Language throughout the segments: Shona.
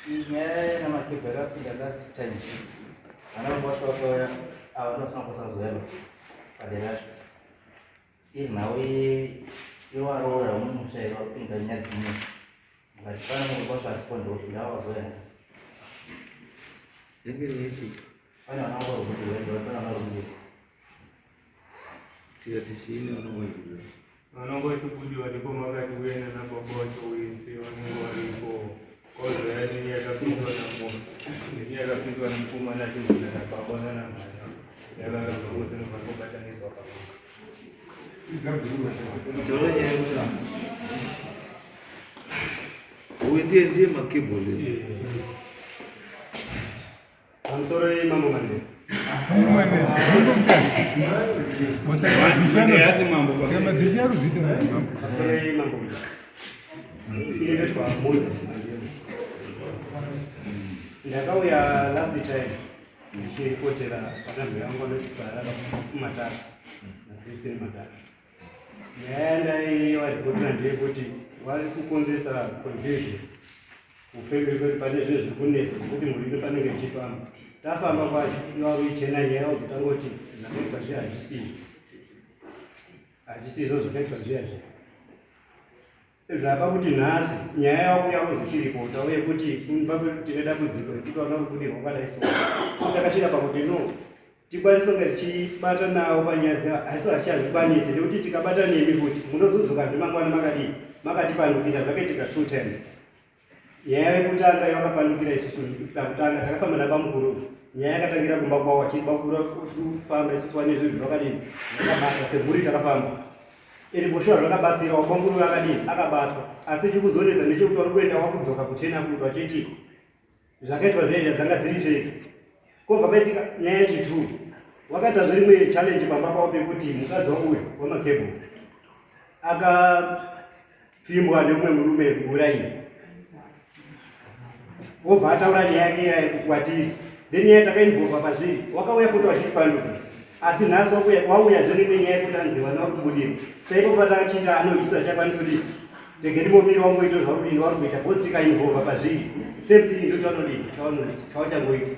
Nyaya yanamakebha yakapinda last time. Vana baba vacho vakauya ava ndosina kusazoya padera racho. Inhau yewaroora mumusha here wakupinda nyaya dzemusha. Mukati pane mumwe kwacho asipo ndopinda vazoya. Pane vana vakarubudira, pane vana varubudira. Tikati chiini vanongoibuda. Vanonga vachibudiwa ndipo makati uye nana baba vacho wese vanenge varipo. Kozouya neni yakapinzwa namunhu. Neni yakapinzwa nemukomana achibvunza nababa nana mhana. Yakaramba kuti unofanira kubatanidzwa pamwe. Taura nyaya yekuti uyu ndiye ndiye makebhole. Pamusoro yemambo manje. Pamusoro yemambo. Ini ndoitwa Moses. Ndakauya last time ndichiripotera patanho yangu anoti Sara Matara na Christine Matara. Nyaya yandaivaripotera ndeyekuti vari kukonzeresa confusion Kufembe kwedu pane zvinhu zviri kunetsa zvekuti mhuri inofanira kunge ichifamba. Tafamba kwacho iva kuitena nyaya wazotanga kuti zvakaitwa zviya hazvisizvo. Hazvisizvo zvakaitwa zviya zviya. Zvapa kuti nhasi nyaya yakuya kuzochiripota uye kuti kumba kwedu tine dambudziko rekuti vana kubudirwa kwakadai so. So takasvika pakuti no tikwanise kunge tichibata nawo panyaya dza asi hatichazvikwanisi nekuti tikabata nemi futi munozodzokazve mangwana makadii makatipandukira zvakaitika two times nyaya yekutanga yakapandukira isusu pakutanga takafamba nabamukuru nyaya yakatangira kumba kwavo achiti bakuru kufamba isusu wane zvinhu zvakadini zvakabata semhuri takafamba iri for sure zvakabatsira wabamukuru akadini akabatwa asi chikuzonetsa ndechekuti vari kuenda wakudzoka kutena futi vachiti Zvakaitwa zviya dzanga dziri fake. Kobva paitika nyaya yechitu. Wakaita zverimwe challenge pamba pavo pekuti mukadzi wangu uyu wamakebho akapfimbwa neumwe murume kuuraini. Wobva ataura nyaya yake iya kwatiri. Then nyaya takainvolva pazviri. Wakauya futi wachitipanduka. Asi nhasi wauya zvene nenyaya yekuti anzi vana vari kubudirwa. Saipo patakachiita anoiswa achakwanisa kudii? Rege ndimomira wangoita zvauri kuita vari kuita because tikainvolva pazviri same thing ndo chavanodii chavachangoita.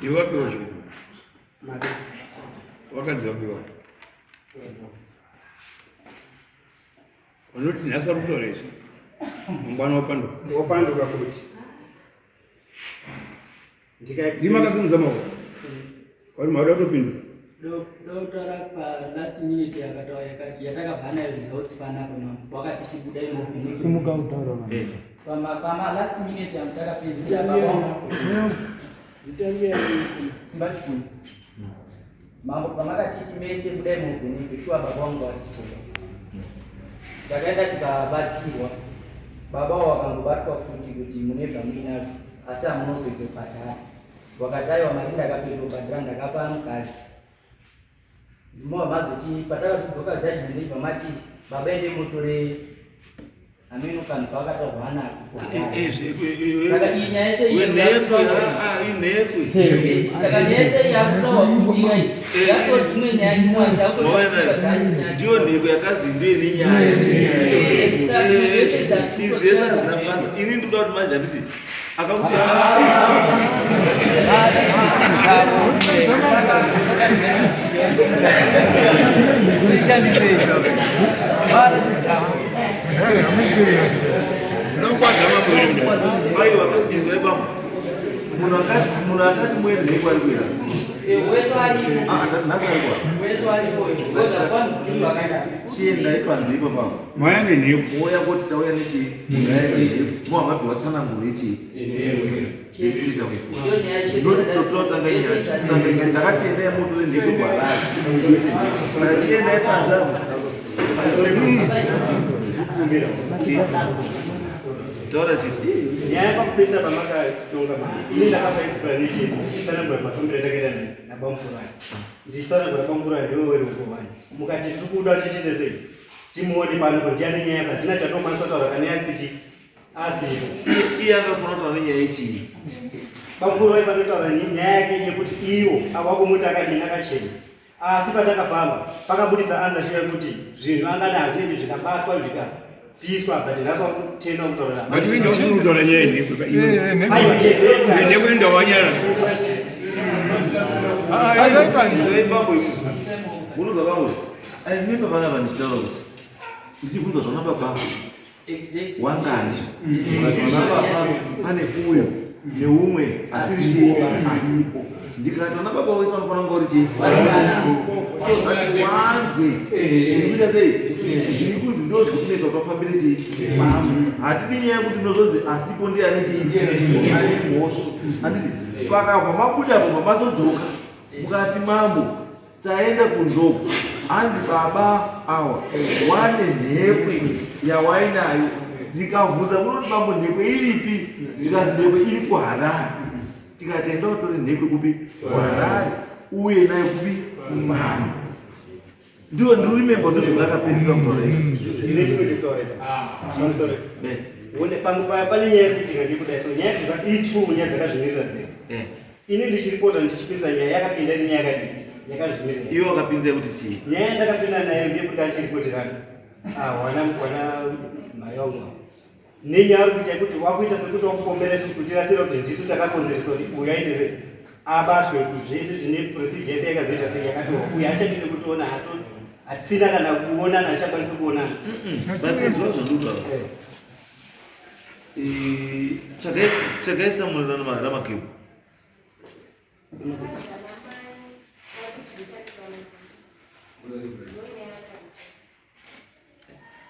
Iwe wapiwa zviri wakanzi wapiwa unoti nhasi vari kutaura izvi mangwana wapanduka wapanduka futi Ndima akasimudza maoko. Wari mauda kutopindura. Dotaura pa last minute yakataura yakati yatakabva nayo results panapa mambo wakati tibuda imovi. Simuka utaura mama. Eh. Pama pama last minute yamutakapedzisira baba. Zita riya Simba chikuru. Mambo pamakatiti mese budai muvheneke shuwa baba wangu wasipo. Takaenda tikabatsirwa. Baba wakangobatwa futi kuti mune zvamuinazvo asi hamunopedza kubhadhara. Wakati aiwa mari ndakapedza kubhadhara ndakapa mukadzi. Ndimo mazoti patakazodzoka judgment ibva mati baba ende mutore hameno kanhu kaakataurwa anako saka iyi nyaya yese saka nyaya yese iyi yakutaurwa kuti iyi yatoo dzimwe nyaya ndiyo nheko yakazi ndiyo ine nyaya idzi dzese hadzina basa ini ndikuda kuti manje handiti akakuti munhu akati muende nekwari kuira chiendai panze ipapo mauya nenheko mouya koti tauya nechii mohamabhiwa tsananguro yechii yekuita kuifuatanga nyaya takatiendai motore nheko kuharare saka chiendai panze apo taura chii nyaya pakupedzisira pamakatonga mari ini ndakapa explanation ndichitsanangura mafambiro atakaita nabamukuru aya ndichitsanangura bamukuru aya ndiwe weri uko vani mukati tiri kuda kuti tiite sei timuone pano ko ndiani nyaya hatina chatokwanisa kutaura kana yasichi asipo iye angafanira kutaura nenyaya yechii bamukuru vai vanotaura nyaya yake yekuti iwo awakumuti akadini akachena asi patakafamba pakabudisa anza shuwa yekuti zvinhu angada hazviendi zvikabatwa zvika. Piswa but nhasi wakutenda kutaura. But iwe ndosiri kutaura nyaya ndekwe iwe. Aiwa, Ndekwe ndawanyara. Unobva bamwe. I remember vana vandichitaura kuti ndichibvunza zvana baba wangani ukati vana baba pane uyu neumwe asiri chii asipo ndikati vana baba wese vanofanira kunge uri chii so that wanzwe zviri kuita sei zviri kunzi ndo zviri kunetsa kuti vafambire chii pamwe hatidi nyaya yekuti unozonzi asipo ndiani chii ane mhosva handiti pakabva mabuda apo mamazodzoka mukati mambo Taenda kunzoku hanzi baba awa wane nhekwe yawainayo ndikabvunza kunoti bambo nhekwe iripi ndikazi nhekwe iri kuharare tikati enda utore nhekwe kupi kuharare uye nayo kupi kumani ndiyo ndirimemba ndozvandakapedzisa kutaura Ndine chimwe chekutaurisa. Pamusoro. Une pangu paya pane nyaya iri kuitika ndikudai so nyaya dza itu nyaya dzakazvimirira dzega. Ini ndichiripota ndichipinza nyaya yakapinda iri nyaya yakadii yakazvimirira. Iwe wakapinza yekuti chii? Nyaya yandakapinda nayo ndeyekuti achiripoterana. Ah, wana wana mai wangu. Nenyaya iri kuita yekuti wakuita sekuti wakupomeresa kutirasira kuti ndisu takakonzeresa kuti uyu aite sei abatwe zvese zvine procedure yese yakazoita sei yakatorwa uyu achadi nekutoona hato hatisina kana kuonana achakwanisi kuonana. But izwa zvandikutaura. Tsvagai Samuel Ramakebu.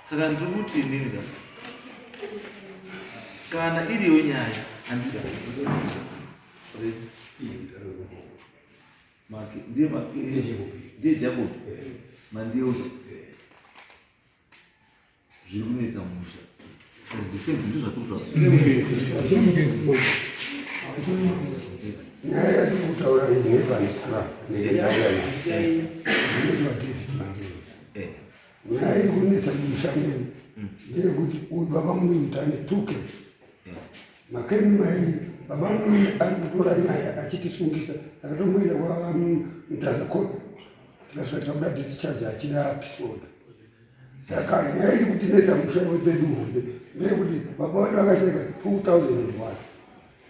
Saka ndiri kuti inini ka kana iriyo nyaya handida ndiye ndiye Jacob mandiyeuza zviri kunetsa mumusha is the same ndizvo zvatiri kutaura nyaya yatiri kutaura iyi nepanisra eh. nyaya iri kunetsa mumusha medu mm. ndeyekuti uyu baba munini tane two case eh. makemi mairi baba munini ari kutora nyaya achitisungisa takatomboenda kwamutaza court tikasvika tikabuda discharge achida peace order Saka nyaya iri kutinetsa musha wepedu hombe ndeyekuti baba vedu vakashaika 2001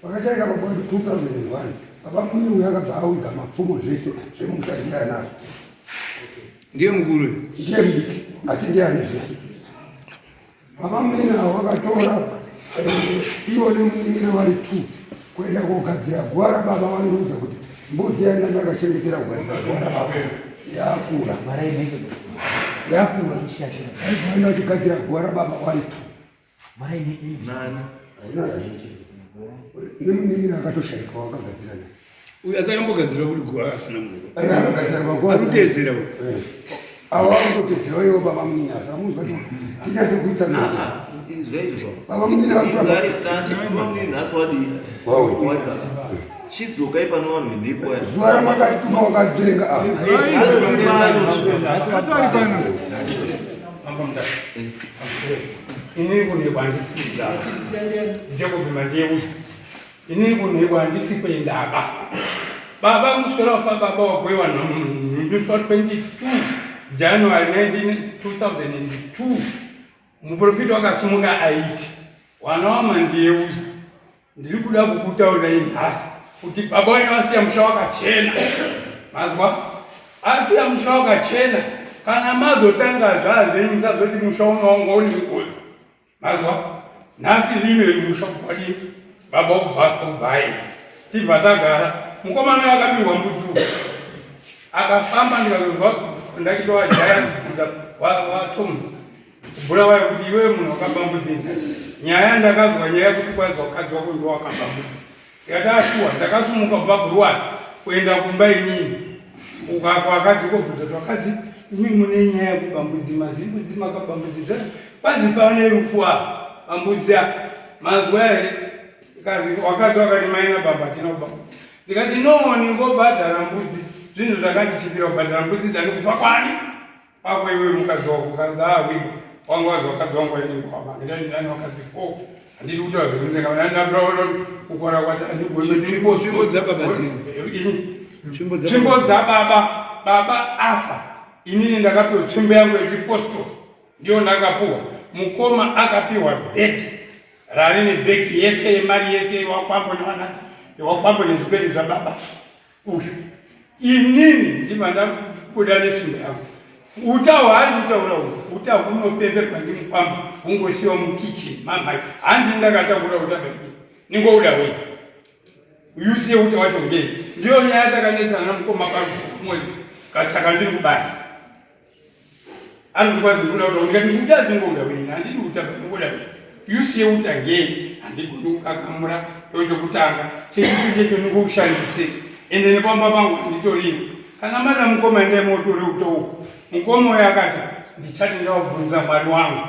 vakashaika baba vedu 2001 baba muni uyu akabva awiga mapfumo zvese zvemusha ndiye anazvo ndiye mukuru ndiye mudiki asi ndiye ane zvese baba munini avo vakatora eh, ivo nemunin'ina vari two kuenda kogadzira guva rababa vanoudza kuti mbudzi yaenda ndakachengetera kugadzira guva rababa yakura yakura aigona achigadzira guva rababa vari two nemunin'ina akatoshaika wakagadzira naye uyu asi akambogadzira kuti guva asina munhu arikuteedzera uyu avo varikutedzera ivo baba munini asi amunzwa kuti tinyatse kuita baba munini chidzokai pano vanhu venheko zuva ramakatuma wakadzenga asi vari pano inini kunheko handisi kuenda jacob mandiyeusa Inini kunhekwa handisi kuendaba. Baba kuswera wafa baba wagwewa nhumbi pa 22 January 19, 2002 muprofita wakasimuka aiti wana wamandiyeusa ndiri kuda kukutaurirai nhasi kuti baba wenyu vasiya musha wakachena mazwa asiya musha wakachena kana mazotanga zvazvenyu musazoti musha uno wanga une ngozi Mazwa nhasi rimwe musha kwadii baba ubva kubvai tibva tagara mukomana akabirwa mbudzi akafamba ndikazonzwa kondakita wajaya kubvunza watoms kubhura wayo kuti iwewe munhu wakaba mbudzi nyaya ndakazwa nyaya yekuti kwazi wakadzi wako ndo wakaba mbudzi Ndikati ashuwa ah, ndakasumuka kubva Bhuruwani kuenda kumba inini ukako akadzi kobvunza kuti vakadzi imi mune nyaya yekuba mbudzi mazimbudzi makaba mbudzi pazi pane rufu apa pambudzi apa manzwa here kazi wakadzi wakati mai nababa tina kuba mbudzi ndikati no ningobhadhara mbudzi zvinhu zvakandichipira kubhadhara mbudzi dzani kufa kwani Pako iwe mukadzi wako mukadzi awi wangu wazi wakadzi wangu wainenge wabanga ndani ndani wakadzi ko handidi kutaura zvekunzenga kana ndabura kukora kwati andigone Tsvimbo tsvimbo dzababa dzini. Tsvimbo dzababa. Tsvimbo dzababa baba afa inini ndakapiwa tsvimbo yangu yechipostori. Ndiyo ndakapuwa. Mukoma akapiwa bhegi rari nebhegi yese yemari yese yewakwambo newanati yewakwambo nezvikwere zvababa uyu. Inini ndibva ndabuda netsvimbo yangu. Uta hwaari kutaura uyu, uta hunopemberwa ndimukwambo hungosiwa mukitchen mamai. Handi ndakatakura uta baby. Ningouda wei. Uyusiye uta wacho ngei. Ndiyo nyaya takanetsana namukoma Moses. Kasaka ndiri kubaya. Ari kuti kwazi ndikuda uta ndikati ndikuda ndingoda wena handidi uta ndingoda wena yusiye uta ngei handigoni kukakamura ndochokutanga chechipiri checho ndingoushandise ende nepamba pangu handitorina kana mada mukoma endai motore uta uku mukoma uyo akati ndichati ndaubvunza mwari wangu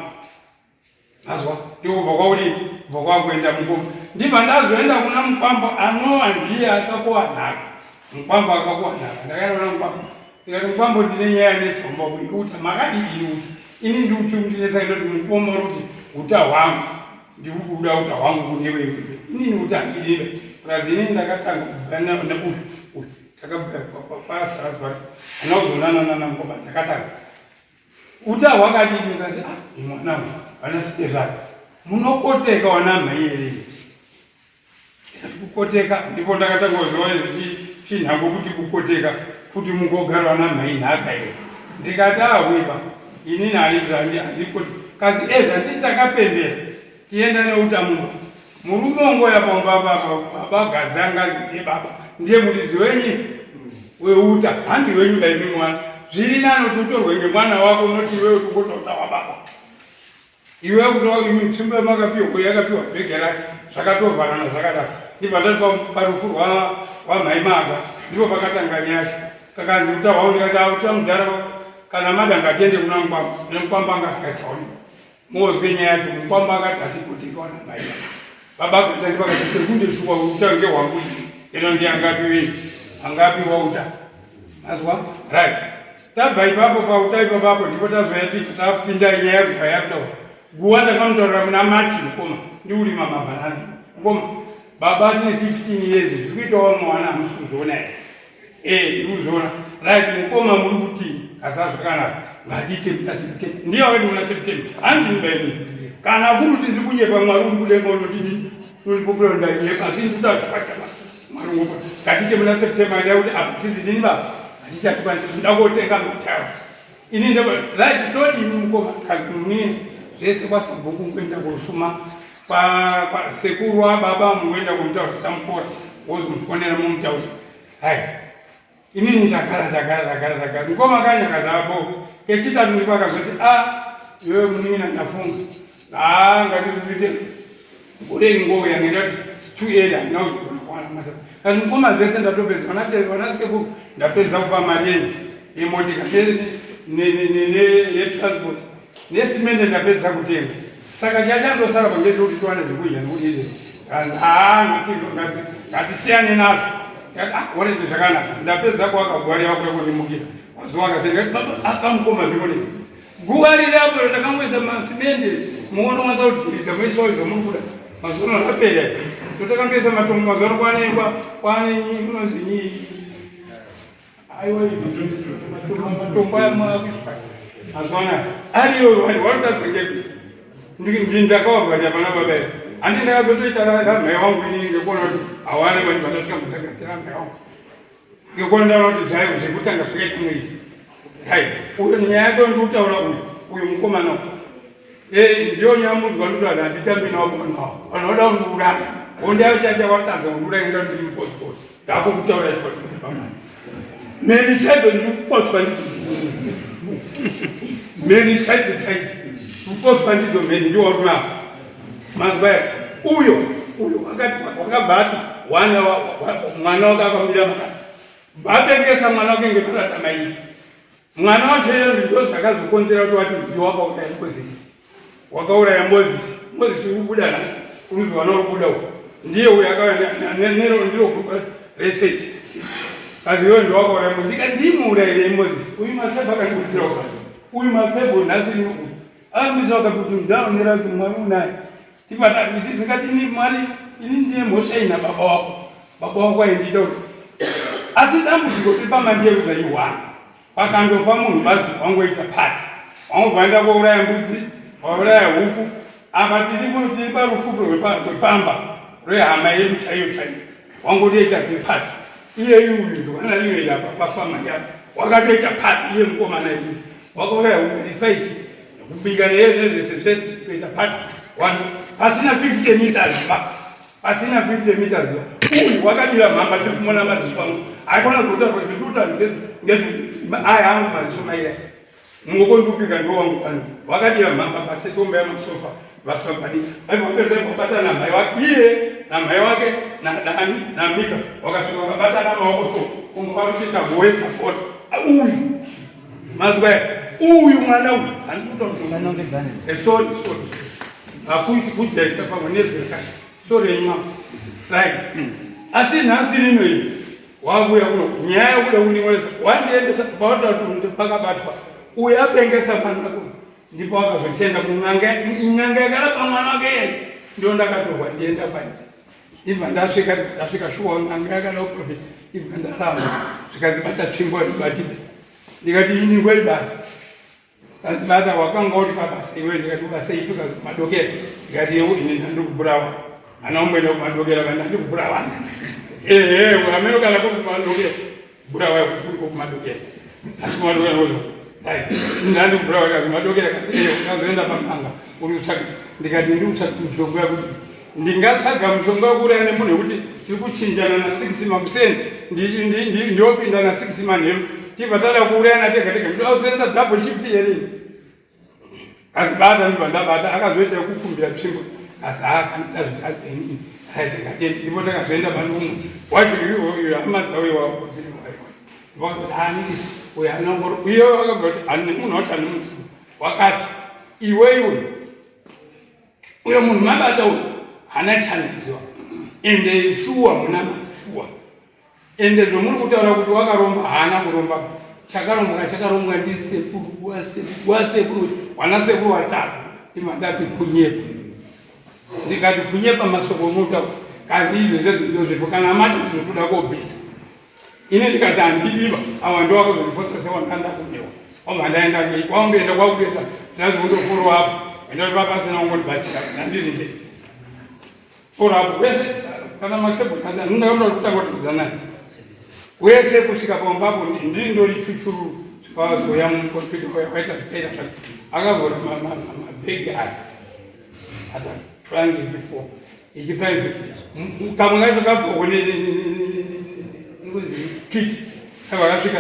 Mazwa ndikubva kwauri kubva kwakuenda mukoma ndibva ndazoenda kuna mukwambo anova ndiye akakuwa nhaka mukwambo akakuwa nhaka ndakaenda kuna mukwambo ndikati mukwambo ndine nyaya yanetsa kumba kuiuta makadii uta ini ndiuti undinetsa ndoti mukoma uri kuti uta hwangu ndiri kuda uta hwangu kunewe iwewe inini uta handidibe purazi inini ndakatanga kubva neuyu uyu takabva kwasaradzwa ana kuzonana nana mukoma ndakatanga Uta hwakadini kasi ah mwanangu vana sitezvake munokoteka wana mhai here ndikati kukoteka ndipo ndakatanga kuziva chinhango kuti kukoteka kuti mungogara wana mhai nhaka here ndikati ahwiba inini handikoti kasi e zvandii takapembera tienda neuta mumba murume ongoya pamba baba baba gadza ngazi ndiye baba ndiye muridzi wenyi weuta handi wenyu baimi mwana zviri nani kuti utorwe ngemwana wako unoti iwewe kungotota wababa iwe kuto imi tsvimbo yamakapiwa yakapiwa bhege rake zvakatovharana zvakadaro ndibva ndati parufu rwamhai maga ndipo pakatanga nyasha kakanzi uta hwangu ndikati auta mudhara kana mada ngatiende kuna mukwamba nemukwamba anga asikachaoni Mozwe nyaya yacho mukwamba akati hatigoti kawana mai baba akasati vakati pekunde shuwa utange hwangu ino ndiye angapi wei angapi wauta mazwa right tabva ipapo pauta ipapapo ndipo tazoya tapinda nyaya yakubva yakutaura guwa ndakamutaurira muna machi mukoma ndiurima mabhanana mukoma baba tine 15 years zviri kuitawo mwana hamusi kuzviona here Eh, ndikuzviona. Right, mukoma muri kuti asi zvakanaka. Ngatiite muna September. Ndiye wakati muna September. Handini baini. Kana kuri kuti ndiri kunyepa Mwari uri kudenga unondidini? Unondipupura ndanyepa asi ndiri kutaura chokwadi. Mwari ungopa. Ngatiite muna September ndiye kuti apa tizidini baba. Hatichatikwanisi kuda kotenga matawa. Ini ndo right todini mukoma kazi muni zvese kwasabhuku kuenda kosuma kwa kwa sekuru wa baba muenda kumutaura samukora wozomufonera mumutaura Hai. Inini ndagara ndagara ndagara ndagara. Mukoma kanya kazapo. Kechitatu ndipo akazoti ah iwewe munin'ina ndafunga. Ah ngatizviite. Gore ingouya ngenda too early handina kuzogona kuwana mata. Kati mukoma zvese ndatopedza vana tete vana sekuru ndapedza kupa mari yenyu yemotika ne ne ne ne yetransport nesimende ndapedza kutenga. Saka chachandosara pange kuti tiwane zvekudya nokudii. Ah ngatisiyane nazvo. Ah orende zvakanaka. Ndapedza kuaka guva riya kuya kundimukira. Mazuva akasiyana ndikati baba akamukoma zvinonetsa. Guva riri apo takangoisa masimende muono wanza kudhiridza moisawo zvamuri kuda. Mazuva ano rapera. Totakangoisa matombo mazuva ano kwane kwane inonzi nyii aiwa matombo aya mazuva anaya ariyo vanhu varikutazengepisa ndakawabvanya pana baba ere handi ndakazotoita ramhai wangu inini ngekuona kuti hawane vanhu vandasvika mundagadzira ramhai wangu ngekuona ndaona kuti zvayo zvekutanga zvakaita mwedzi hai uyo nyaya yako ndikutaura uyu uyu mukomana eh, ndiyo nyaya munhu vanotaura handitambi navo vanhu avo vanhu vada kundiuraya hondayochacha watadza kundiuraya nda ndiri muposiposi Ndakukutaura pamani. Meni chaidzo ndikupotswa ndidzo. Meni chaidzo chaidzo. Kupotswa ndidzo meni ndiwo warume apa. Mazwa ya uyo uyo wakati wakabva ati wana mwana wake akamira pakati. Vabengesa mwana wake ngemarata mairi. Mwana wacho ndo zvakazokonzera kuti wati ndiwo wakauraya Mozisi. Wakauraya Mozisi. Mozisi uri kubuda na uri wana uri kubuda uko. Ndiye uyo akauya nero ndiro gurupa research. Kazi iwe ndiwo wakauraya Mozisi. Ndikati ndimuurayirei Mozisi. Uyu mapepa akandikurudzira ukati. Uyu mapepa nhasi ni uyu. Akandikurudzira ukati kuti ndaonera kuti Mwari unaye. Tipata ndikati ini Mwari ini ndiye mhosva ina baba wako. Baba wako aindiita kuti asi dambudziko riri pamandiyeuza ihwani. Pakandofa munhu bazi wangoita party. Wangobva enda kouraya mbudzi, wauraya huku. Apa tiri kuno tiri parufu rwepamba rwehama yedu chaiyo chaiyo. Wangotoita zvepati. Iye uyu ndokana rimwe apa pafama yako. Wakatoita pati iye mukomana iye. Wakauraya huku iri 5 kubika neye zvese zvese kuita pati. Wanhu pasina 50 meters ba. Pasina 50 meters uyu wakadira mhamba tiri kumona maziso angu. Haikona kuita kuti ndikuta ngezve aya angu maziso maira. Muoko ndikupika ndiwo wangu pano. Wakadira mhamba pasi tombe yamasofa vasvika padi. Vaiva vapedza kubatana namai wake iye namai wake nadani namika wakasvika wakabatana maoko so kunge vakutoita kuwesa foto. Uyu mazwa uyu mwana uyu handikutoa. Sorry sorry. Hakuiti kujaisa pamwe nezvekasha. Sorry yenyu mama. Right. Asi nhasi rino iri wakuya kuno nyaya yekuda kundingoresa wandiendesa pawaida kuti pakabatwa uyu apengesa mwana wako ndipo akazochenda kun'anga n'anga yakarapa mwana wake iye ndio ndakatorwa ndienda pai ibva ndasvika ndasvika shuwa n'anga yakada kuprofita ibva ndaramba zvikanzi bata tsvimbo ibatide ndikati ini ngoibata Asi bata wakanga uri pabasa iwe ndikati basa ipi kazi kumadokera ndikati yewo ini ndandi kuburawa ana umboenda kumadokera kana ndandi kuburawa ehe ameno kana kuri kumadokera burawa kuti kuri kumadokera asi kumadokera nozo right ndandi kuburawa kazi kumadokera kazi ehe ukazoenda pamanga uri kutsvaga ndikati ndiri kutsvaga mishonga yakuti ndingatsvaga mushonga wekuuraya nemunhu wekuti tiri kuchinjana na 6 makuseni ndiopinda na 6 manheru tibva tada kuurayana tega tega ndoda kusenza double shift here asi bata ndibva ndabata akazoita yekukumbira tsvimbo asi haa kana ndazvitadza inini aitengate ndipo takazoenda pane umwe wacho iyoyo hama dzavo iwaaanikisi uyo anongoro iye akabva kuti ane munhu wacho ane munhu wakati iweiwe uyo munhu mabata uyu hana chanoziva ende shuwa munamati shuwa ende zvomuri kutaura kuti wakaromba haana kuromba chakarombwa chakarombwa ndisekuru wasekuru wana sekuru watatu imandati kunyepa ndikati kunyepa masoko onotaura kazi izvo zvezvo ndozvizvo kana mati zvinotoda kobvisa ini ndikati handidiba awa ndowakuzondifosa sewandanda kunewa wabva ndaenda nei kwaungoenda kwakutoita zvanzi undoforo apo enda kuti papasina ungondibatsira ndandiri nde foro apo wese kana makebho kasi andindakuda kutanga kutodza naye wese kusvika pambapo ndiri ndori chuchuru svikawazoya mukompyuta waita zvikaita zvake akavhura mabhegi aya atatu before ichi five kamwe kacho kabhoko kiti vakasvika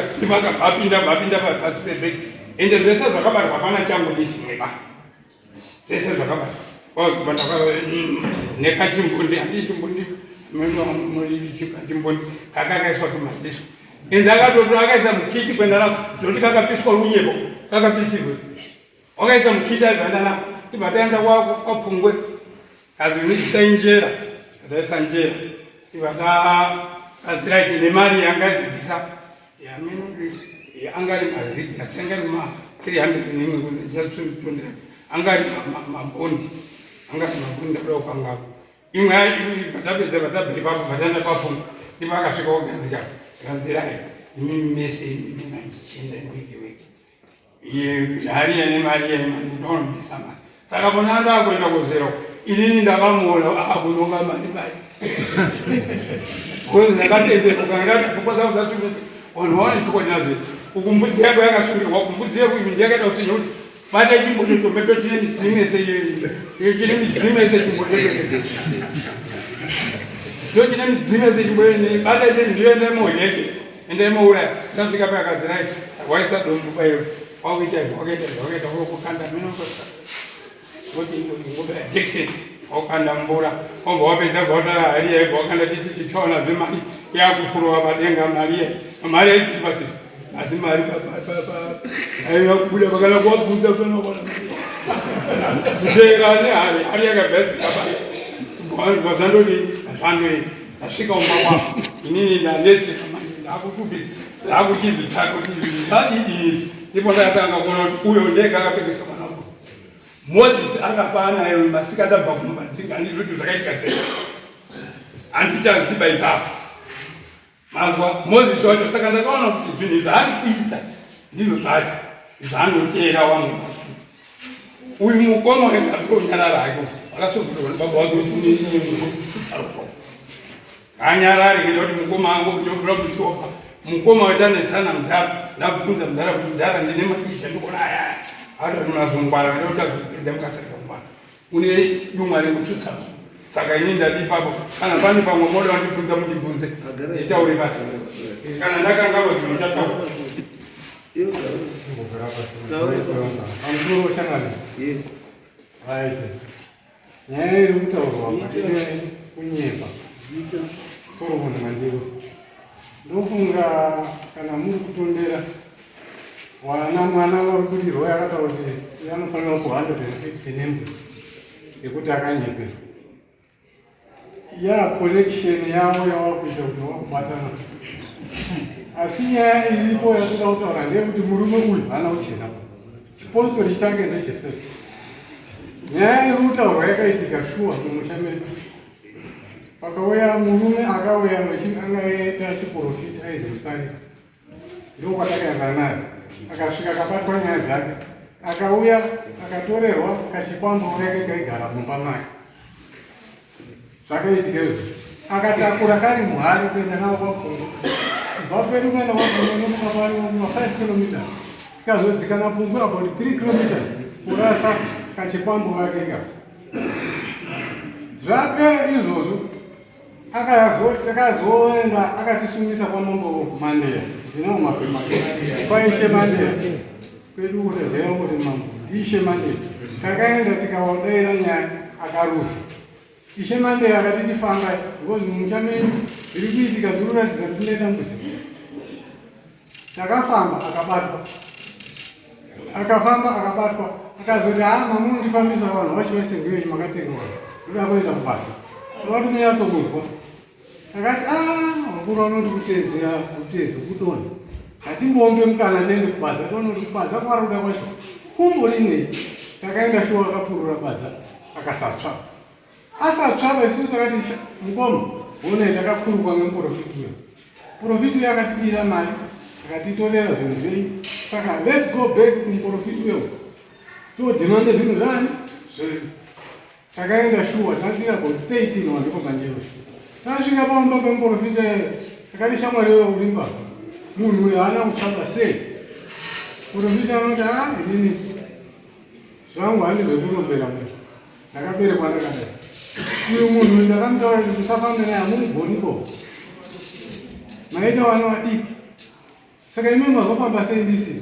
vapinda vapinda pasi pebhegi ende zvese zvakabatwa hapana changu nechimwe ba zvese zvakabatwa nekachimbundi handi chimbundi kachimbundi kakakaiswa tumaziso ende akatotora akaisa mukiti kuenda nako zvekuti kakapiswa runyepo kakapisirwe wakaisa mukiti aibva nako tibva taenda kwapungwe kazi unoisa injera taisa njera tibva tagadzira iti nemari yanga izibvisa anga ari mazigi asi anga ari ma 300 nemwe kunze anga ari mabhondi anga ari mabhondi ndakuda kukangako imwe patapedza patabva ipapo pataenda pafunga ndipo akasvika kugadzika gadzirai imi mese imi mandichienda wiki wiki hari yene mari yene mari ndonobvisa mari saka pona ndakuenda kuzero inini ndakamuona akunonga mari mari kozi ndakatenderuka ndakati pfungwa dzangu dzasvikuti vanhu vaone chokwadi nazvo uku mbudzi yako yakasungirwa uku mbudzi yako iyi ndiyakaita kuti kuti bata chimbuzi chombeto chine midzimu yese iyo chine midzimu yese chimbuzi ndo chine midzimu yese chimbuzi bata chine ndiyo endemoheke Ende mouraya ndasvika pakazirai waisa dombo payo wakuita izvi wakaita izvi wakaita wokukanda meno woti ngobe Jackson wakanda mvura wobva wapedza bva watora hari yaibva wakanda titi tichaona zvemari yakufurowa padenga mari mari yaitsiri pasi asi mari aiva kubuda vakana kuwabvunza kunoona kutera nehari hari yakabva yadzika pasi zvandodii zvandoi Ndasvika kumba kwangu inini ndanetseka manje ndakushupika ndakuchizvitsvaka kuti zvadidii ndipo ndakatanga kuona kuti uyo ndega akapengesa mwana wangu Moses akapa anayo masikati abva kumba ndinganizvi kuti zvakaitika sei handichaziva ipapo manzwa Moses wacho saka ndakaona kuti zvinhu izvi ari kuita ndizvo zvacho zvaanoteera wangu. Uyu mukoma wekatonyarara hake akasubvurwa nebaba wake kuti anyarare kuita kuti mukoma angu kuchobvura mushopa mukoma wetanetsana mudhara ndabvunza mudhara kuti mudhara ndine mabisha ndikuona aya ati munazongwara kuita kuti azopedza mukasarika kumana une dumwa rekutsutsa. Saka ini ndati ipapo kana pane pamwe moda wandibvunza mundibvunze nditaure basi kana ndakangava zvinhu chataura. Pamusoro shamwari. Yes. Right. Nyaya iri kutaurwa apa kunyepa. Solomon Mandirosi. Ndofunga kana muri kutondera wana mwana vari kudirwa yakataura kuti anofanira ku 150 nembudzi yekuti akanyepera. Ya collection yavo yavakuita kuti vakubatana. Asi nyaya iripo yakuda kutaura ndeyekuti murume uyu haana kuchena. Chipostori chake ndechefeki. Nyaya iri kutaurwa yakaitika shuwa mumusha medu. Pakauya murume akauya anga aita chiporofita aizi Musarira. Ndokwatakaenda naye. Akasvika akabatwa nyaya dzake. Akauya akatorerwa kachikwambo kake kaigara mumba make. Zvakaitika izvo. Akatakura kari muhari kuenda navo kwaPfungo. Kubva kwedu kuenda kwaPfungo ndokuka pari kuma 5 kilometers. Tikazodzika naPfungo about 3 kilometers kurasa kachikwambo kake ikako. Zvapera izvozvo takazoenda akatisungisa kwamambo Mandeya. Ndinawo mapepa kwaIshe Mandeya kwedu kurezewa kuti mambo ndiIshe Mandeya. Takaenda tikawadaira nyaya akaruza. Ishe Mandeya akati tifambai because mumusha menyu zviri kuitika zviri kuratidza kuti mune dambudziko. Takafamba akabatwa. Akafamba akabatwa akazoti haa mamunondifambisa vanhu vacho vese ndivenyu makatengwa ndoda kuenda kubasa. Ndoda kuti munyatsokuzwa. Akati aa vakuru vanoti kuteedzera kutezo kudonha. Hatimboombe mukana tiende kubasa tione kuti kubasa kwaari kuda kwacho kumbori nei. Takaenda shuwa akapurura badza akasatsva. Asatsvaba isusu takati mukoma honai takakurukwa nemuporofiti uyo. Muporofiti uyo akatibira mari akatitorera zvinhu zvenyu saka let's go back kumuporofiti uyo todhimande zvinhu zvani zvenyu. Takaenda shuwa tatira about 13 vanhu pamanjero. Tasvika pamba pemuporofita takati shamwari yoyo urimba munhu uyo haana kutsvaba sei. Muporofita anoti ah inini zvangu handi zvekurombera mwe. Ndakaberekwa ndakadai. Uyu munhu uyu ndakamutaura kuti musafambe naye hamumugoni ko. Maita vana vadiki. Saka imi mazofamba sei ndisina?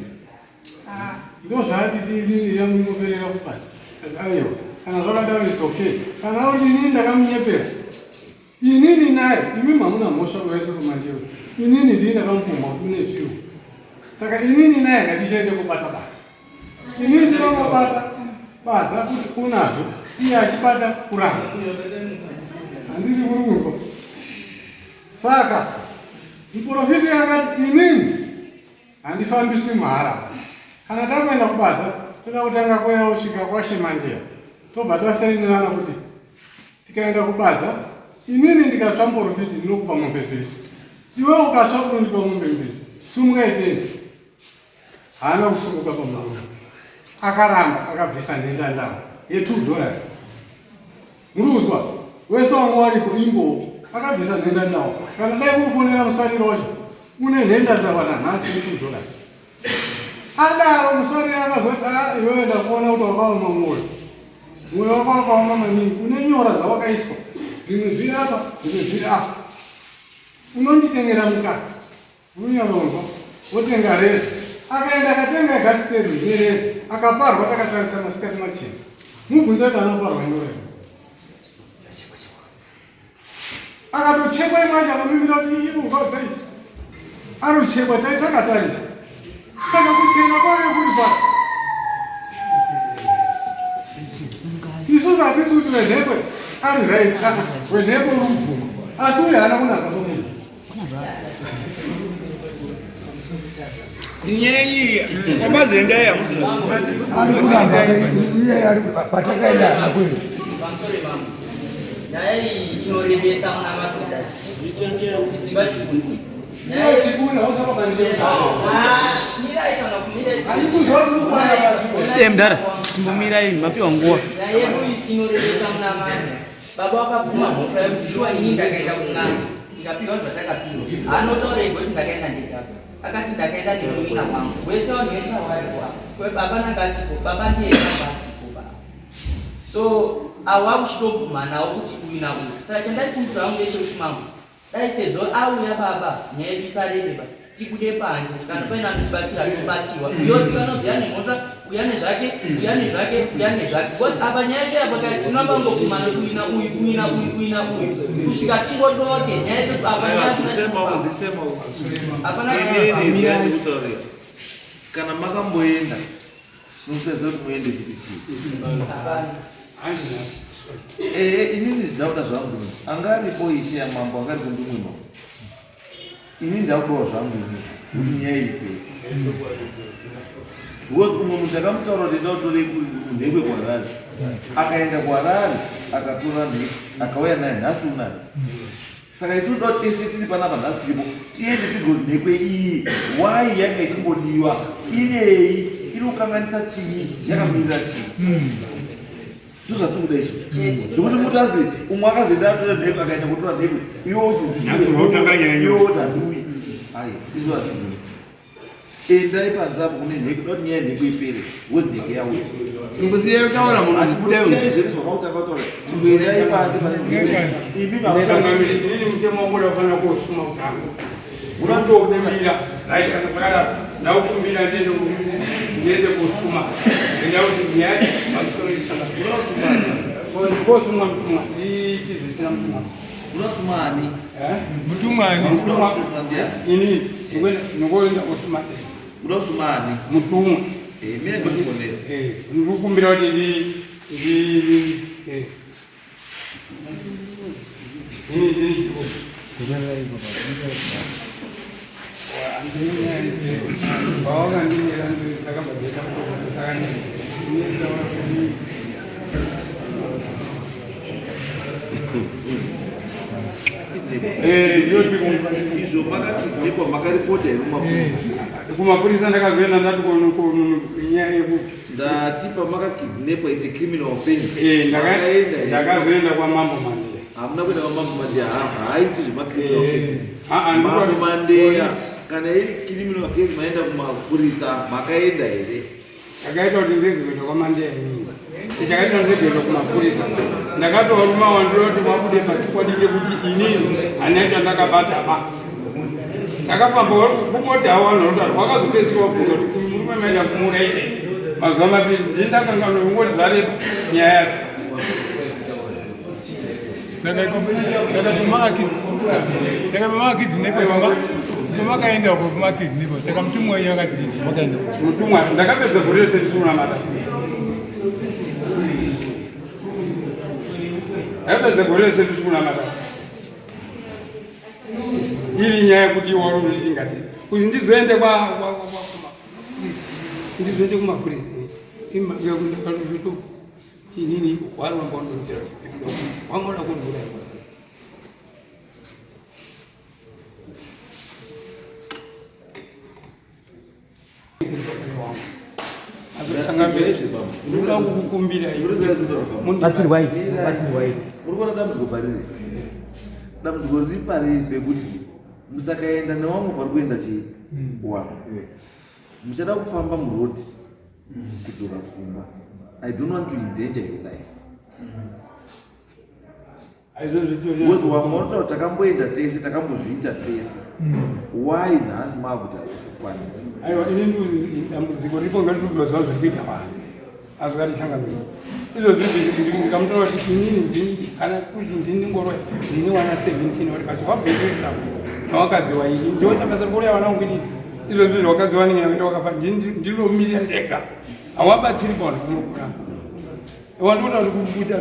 Ah, ndozvaati inini yangu ingoperera kubasa. Asi aiwa, kana zvakadaro is okay. Kana kuti inini ndakamunyepera. Inini naye, imi hamuna mhosva wese kumanjewe. Inini ndini ndakamupumha kuti une zviro. Saka inini naye ngatichaende kubata basa. Inini ndinongobata badza kuti unazvo, iye achibata kuramba. Handiti muri kunzwa? Saka muprofiti akati inini handifambiswi mahara. Kana takuenda kubadza toda kutanga kuya kusvika kwaShemandeya tobva tasainirana kuti tikaenda kubadza inini ndikatsva muprofiti ndinokupa mombe mbiri, iwe ukatsva unondipa mombe mbiri. Sumuka itende. Haana kusumuka pamurume, akaramba akabvisa nhendandama ye2 dollars. Muri kuzwa wese wanga waripo imbowo akabvisa nhendandawa. Kana dai kufonera musariro wacho une nhendandawa nanhasi ye2 dollars. Adaro musariro akazoti a iwewe ndakuona kuti wakaoma mwoyo, mwoyo wako wakaoma maningi, une nyora dzawakaiswa, dzimwe dziri apa dzimwe dziri apa, unonditengera mukaka Unonyaronzwa wotenga reza. Akaenda akatenga gasiteri nereza akaparwa takatarisa masikati machena. Mubvunze kuti anoparwa nyora. Akatochekwa imwe acho anomimira kuti iye ungazai. Arochekwa tai takatarisa. Saka kuchena kwake kuri pa. Isusu hatisi kuti venhekwe ari right, wenhekwe uri kubvuma. Asi uyu haana kunaka pamunhu. Nyeyi kwamazendai ari kuramba iye ari patakaenda haana kuenda. Pamusoro mambo, nyaya iyi inorebesa muna makuda. Simba chikuru. Siye mdara, timbomirai mapiwa nguva. Nyaya yedu inorevesa munamanja. Baba wakabvuma mhosva yekuti shuwa ini ndakaenda kun'anga ndikapiwa zvatakapiwa. Anotaura ego kuti ndakaenda ndega. Akati ndakaenda nemunin'ina wangu. Wese vanhu vese awaripo apa. Baba nanga asipo, baba ndiye nanga asipo baba. So avo vakuchitobvuma nawo kuti uyu nauyu. Saka chandaikumbira hangu ndechekuti mambo Dai sezvo auya baba nyaya yedu isarebe ba tibude panze kana paine anotibatsira tobatsirwa yose vanoziva nemhosva uya nezvake uya nezvake uya nezvake because apa nyaya yese apa kai tinoramba ngogumana uyu na uyu uyu na uyu uyu na uyu kusvika tingodoke nyaya yedu apa nyaya hapana kana makamboenda Chinotadza kuti muende futi chii? Ehe, inini ndauda zvangu. Anga aripo ishe yamambo, anga aripo ndimwe mambo. Ini ndakudawo zvangu ini kuti nyaya ipere. Because umwe munhu takamutaura kuti enda utore nhekwe kuHarare. Akaenda kuHarare akatora nhekwe akauya naye nhasi unayo. Saka isu toda kuti tese tiri panapa nhasi tiripo tiende tizwe kuti nhekwe iyi why yanga ichimbodiwa inei iri kukanganisa chii yakamirira chii ndozvatiri kuda isu zvekuti muti azi umwe akazoenda atora nhekwe akaenda kutora nhekwe iwe uchiziiwe woti handiuyi ayi izvo hazvii Endai panze apo kune nheko, not nyaya nheko ipere, because nheko yauya. Chingosiya kutaura munhu achibuda iwe. Chingosiyai zvenyu zvamautanga kutaura. Chimboendai panze pane nheko. Imi makutangamira inini mutemo wangu unofanira kosuma kutanga. Unotokumbira, right kana zvakadaro. Ndaukumbira ndiende ndiende kosuma. Enda kuti nyaya pamusoro isanga. Unosuma. Kosuma mutumwa, ndichizvisina mutumwa. Unosuma ani? Eh? Mutumwa ani? Mutumwa ini ndingoenda kusuma. Unosuma ani? Mutumwa. Eh, mimi ndikufonera. Eh, ndikukumbira kuti ndi ndi eh. Ini ndi Izvo makakidnepwa makaripota here kumapurisa? Kumapurisa ndakazoenda ndati nyaya yeku ndati pamakakidnepwa it's a criminal offense. Eh, ndakazoenda kwamambo Mandeya. Hamuna kuenda kwamambo Mandeya, haaiti zvemacriminal cases. Ah, ah, Mambo Mandeya kana iri criminal case maenda kumapurisa makaenda here? Chakaita kuti ndege kuenda kwaMandeya inini chakaita ndege kuenda kumapurisa ndakatovaruma wandiro kuti vabude pachokwadi chekuti inini handina chandakabata ba ndakafamba kungoti hawo vanhu vanotaura wakazopedzisira wabvunza kuti uyu murume maida kumuuraide mazuva mapiri ndini ndakanganwa kungoti zvareba nyaya yacho Saka pamakidnepa pamakaenda uko pamakidnepa saka mutumwa wenyu akati makaenda mutumwa ndakapedza gore rese ndichimunamata ndakapedza gore rese ndichimunamata iri nyaya yekuti waruingati kuti ndizoende kwamapurisa ndizoende kumapurisa imakuti Inini wari wanga wandonzera wanga uda kundiuraya kwasa. Ndinoda kukukumbira batsirwai batsirwai. Muri kuona dambudziko pariri? Dambudziko riri pariri pekuti musakaenda newamwe pari kuenda chii? Wamwe. Muchada kufamba muroad kudzoka kumba. I don't want to endanger your life. Because wamwe vanotaura takamboenda tese takambozviita tese. Why nhasi maakuti hazvikwanisa? Aiwa ini dambudziko riripo ngatikuziva zviri kuita vanhu. Azvikatichangamira. Izvozvi ndikamutora kuti inini ndini kana kuti ndini ngoro ndini wana 17 uri basi wabhekesa nawakadzi waini ndotabasa kuuraya wana wangu inini izvozvi zvawakadzi wanenge navaita wakafa ndinomiria ndega hawabatsiri pavanhu kunokura wandikuta kuti kuita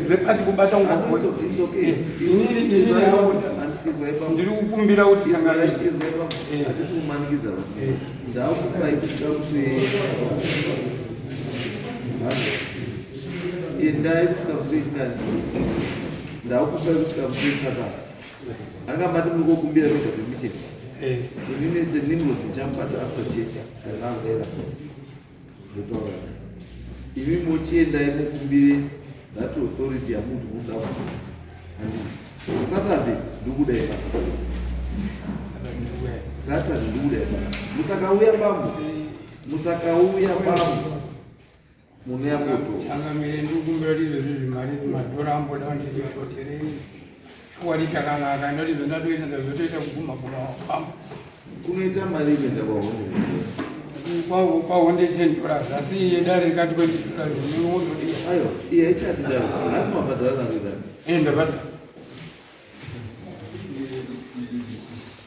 zvepati kubata inini ndiri kukumbira kuti handisi kumanikidza ndakupai kusvika kuswesa endai kusvika kuswechikani ndakupai kusvika kuswesaka Anga mati muri kokumbira mega permission. Inini seNimrod ndichamubata after church ndakakudera ndotaura naye. Imi mochiendai mukumbire that authority yamuti munoda handiti Saturday ndikudai pano. Saturday ndikudai pano. Musakauya bambo. Musakauya bambo. Munoya moto. Changamire, ndikukumbira kuti izvozvi zvimari madhora amboda ndizvishoterei. Chokwadi chakanaka, ndoti zvandatoita ndazotoita kuguma guma wafamba. Kunoita mari inoenda kwahonde. Kwahonde $10, asi iye dare rikati $20 ndinondodiwa. Aiwa, iye haichadi dare. Nhasi mabhadhara naro dare. Eh, ndabhadhara.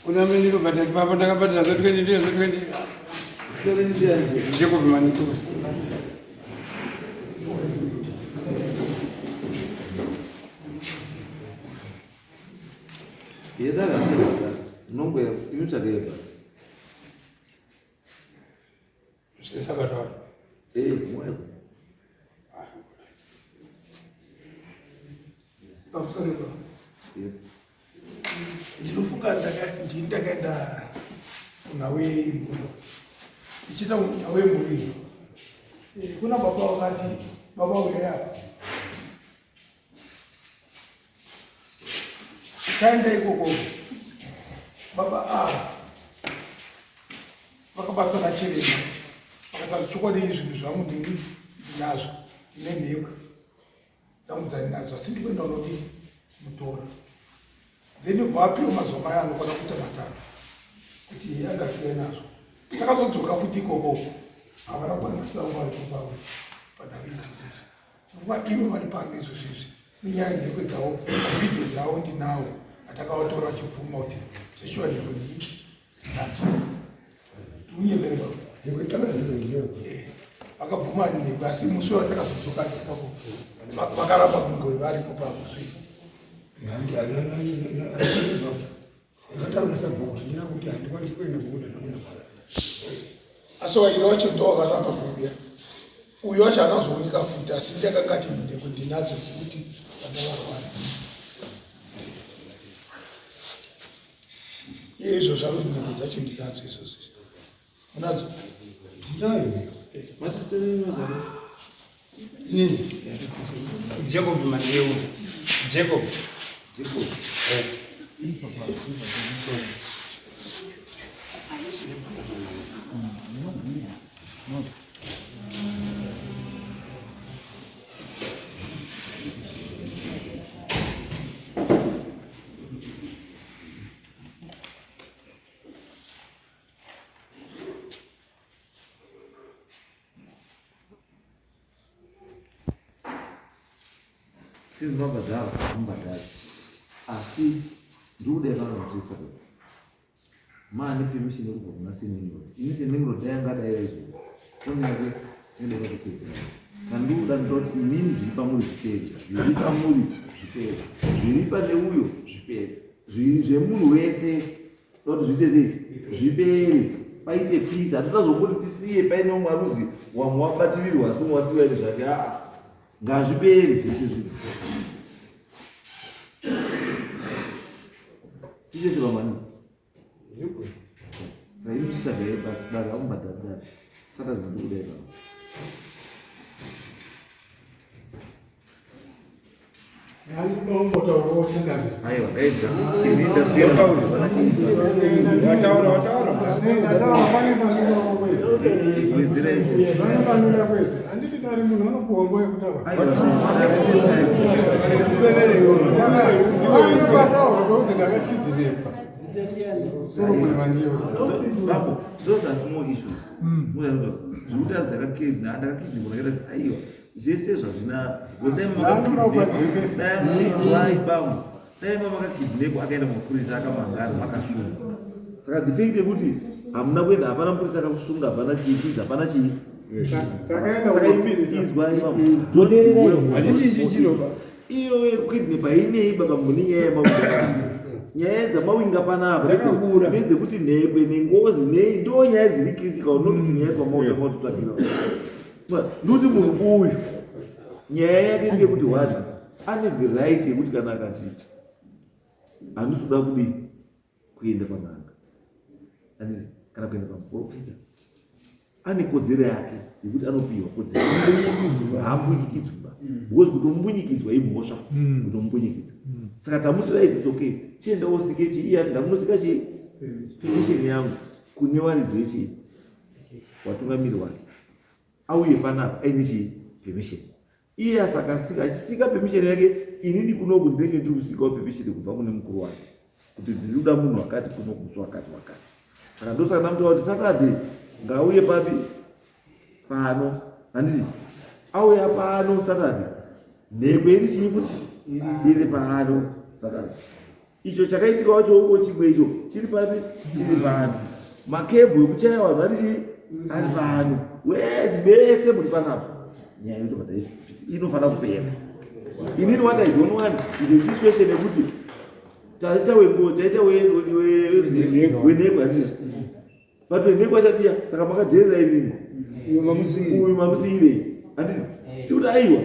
Kuna mimi ndinobhadhara papa ndakabhadhara za 20 ndiyo za 20. Zita renyu ndiani? Jacob Manito. Yedare hamuchabhadhara. Munongoya imi tsvagai basi. Sesabhadhara. Eh, moya. Pamusoro ipapo. Yes. Ndinofunga ndini ndakaenda kunhau yemhuri, ndichienda kunhau yemhuri iyi, kuna baba vakati, baba uyai apa. Taenda ikoko, baba ava vakabatwa nachiremba, vakataura chokwadi, zvinhu zvangu ndini ndinazvo, ndine nhekwe dzangu dzandinadzo, asi ndikuenda unoti mutora. Then vapiwa mazuva maya anokwana kuita 3 kuti agasiye nazvo. Takazodzoka futi ikoko, havana kukwanisa kunga varipo pavo panhau izvozvizvi, nguva ivo vari pano izvozvizvi nenyaya nhekwe dzavo, mavhidhiyo dzavo ndinawo atakavatora vachibvuma kuti zveshuwa nhekwe ndii nadzo. Tiunyembere baba. Vakabvuma nhekwe, asi musi watakazodzoka ipapo vakaramba kunge varipo pakusvika. Ndataura sabhuku kuti ndina kuti handikwanisi kuenda kubuda nakuenda kwara. Asi wairi wacho ndo wakaramba kuuya, uyu wacho akazooneka futi, asi ndakangati nhekwe ndinadzo dzekuti vana varwara. Iye izvo zvaro nhekwe dzacho ndinadzo izvozvo. Munadzo? Ndinayo. Masisteri inozana. Inini Jacob Mandeu. Jacob. Jacob. Since mabhadhara mubhadhara, asi ndikudai vanomusvitsa kuti maane permission yekubva kuna Senimrod. Ini Senimrod dai angadaira izvo foni yake tinenge takatopedzera. Chandikuda ndinoti inini zviri pamuri zvipere, zviri pamuri zvipere, zviri pane uyo zvipere, zviri zvemunhu wese toti zviite sei zvipere, paite peace. Hatitoda zvokuti tisiye paine umwe aruzi wamwe wabatirirwa asi umwe wasiwa ine zvake. Aa, ngazvipere zvese zvinhu tichese vamani. Saka imi titsvagai dare amubhadhari dare saka zvandikudai pano. Aiwa, daidza. Ini ndaswera. Wataura, wataura. Wedzera ichi. Handiti kare munhu anopuwa nguva yekutaura? Aiwa, pataurwa kwekuti ndakakidhinepa Solomon Mandiyo. Bambo, those are small issues. Zvekuti azi ndakakidna, ndakakidnepwa, ndakaita se aiwa, zvese zvazvina. Dai bambo, dai mamakakidnepwa akaenda kumapurisa akamangara makasungwa. Saka the fact yekuti hamuna kuenda, hapana mupurisa akakusunga, hapana chii, hapana chii. Takaenda Saka imi kumapurisa. izwai bambo. Don't dwell on Handiti those ichi chiroba. Iyo yekukidnepa inei baba mune nyaya yemawinga, nyaya dzamawinga panapa Dzakakura. ndedzekuti nhekwe nengozi nei, ndo nyaya dziri critical, not tunyaya twamautanga kutotsvagira. Ndokuti munhu uyu nyaya yake ndeyekuti one ane the right yekuti kana akati Handisi kuda kudii kuenda pan'anga, handiti, kana kuenda pamuprofita. Ane kodzero yake yekuti anopiwa kodzero, haambunyikidzwi ba, because kutombunyikidzwa imhosva, kutombunyikidza. Saka tamuti right, it's okay, chienda wosike chii, iye ndamunosika chii, permission yangu kune varidzi vechii, watungamiri wake, auye panapa aine chii, permission. Iye asakasika achisika permission yake, inini kunoku ndinenge ndiri kusikawo permission kubva kune mukuru wake kuti ndiri kuda munhu wakati kunoku musi wakati wakati. Saka ndosaka ndamutaura kuti Saturday ngauye papi pano, handiti auya pano Saturday, nhekwe iri chii futi iri pano Saturday. Icho chakaitika wacho uko chimwe icho chiri papi, chiri pano. Makebhu ekuchaya vanhu ari chii ari pano, wese muri panapa. Nyaya yotobata inofanira kupera. Inini what I don't want is a situation yekuti taita wenguo, taita wenhekwe, handiti, but wenhekwe achadiya, saka makadherera inini uyu mamusiyirei, handiti? Tikuti aiwa,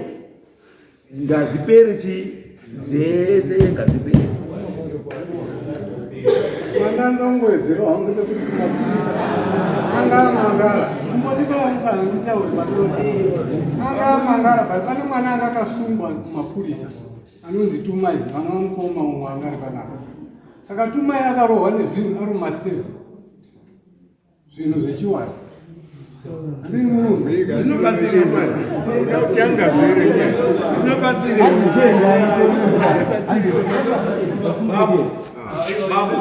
ngadzipere chii dzese, ngadzipere. Mwana ndongowedzerawo hangu nekuti kumapurisa anga amangara kumboti mukana nditaure patose anga amangara, but pane mwana anga akasungwa kumapurisa anonzi Tumai, mwana wamukoma umwe anga ari panapa. Saka Tumai akarohwa nezvinhu ari mumasero, zvinhu zvechiwani. Zvinobatsirei utanga zvere zvinobatsirei? Babo, babo.